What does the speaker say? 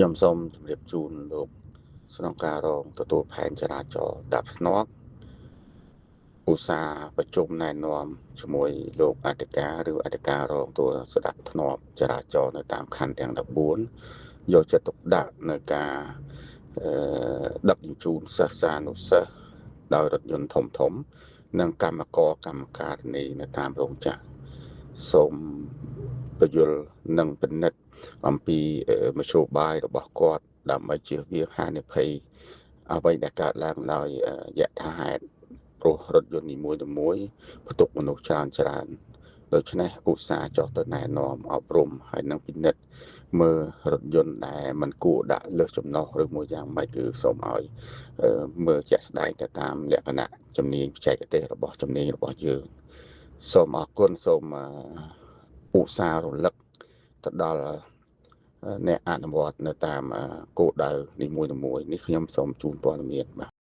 ខ្ញុំសូមជម្រាបជូនលោកស្នងការរងទទួលផែនចរាចរណ៍ដាប់ធ្នាប់ឧស្សាហ៍ប្រជុំណែនាំជាមួយលោកអធិការឬអធិការរងទទួលស្ដាប់ធ្នាប់ចរាចរណ៍នៅតាមខណ្ឌទាំង14យកចិត្តទុកដាក់នៅការដឹកជញ្ជូនសិស្សានុសិស្សដោយរថយន្តធំធំ និងកម្មករកម្មការិនីនៅតាមរោងចក្រសូមពយល់និងពិនិត្យអំពីមធ្យោបាយរបស់គាត់ដើម្បីជៀសវាងហានិភ័យអ្វីដែលកើតឡើងដោយយថាហេតុព្រោះរថយន្តនីមួយៗផ្ទុកមនុស្សច្រើនច្រើនដូច្នេះឧស្សាហ៍ចុះទៅណែនាំអប់រំហើយនឹងពិនិត្យមើលរថយន្តដែលមិនគួរដាក់លើសចំណុះឬមួយយ៉ាងម៉េចគឺសូមឲ្យមើលជាក់ស្ដែងទៅតាមលក្ខណៈជំនាញបច្ចេកទេសរបស់ជំនាញរបស់យើងសូមអរគុណសូមឧស្សាហ៍រំលឹកទៅដល់អ្នកអនុវត្តនៅតាមគោលដៅនីមួយៗនេះខ្ញុំសូមជូនព័ត៌មានបាទ។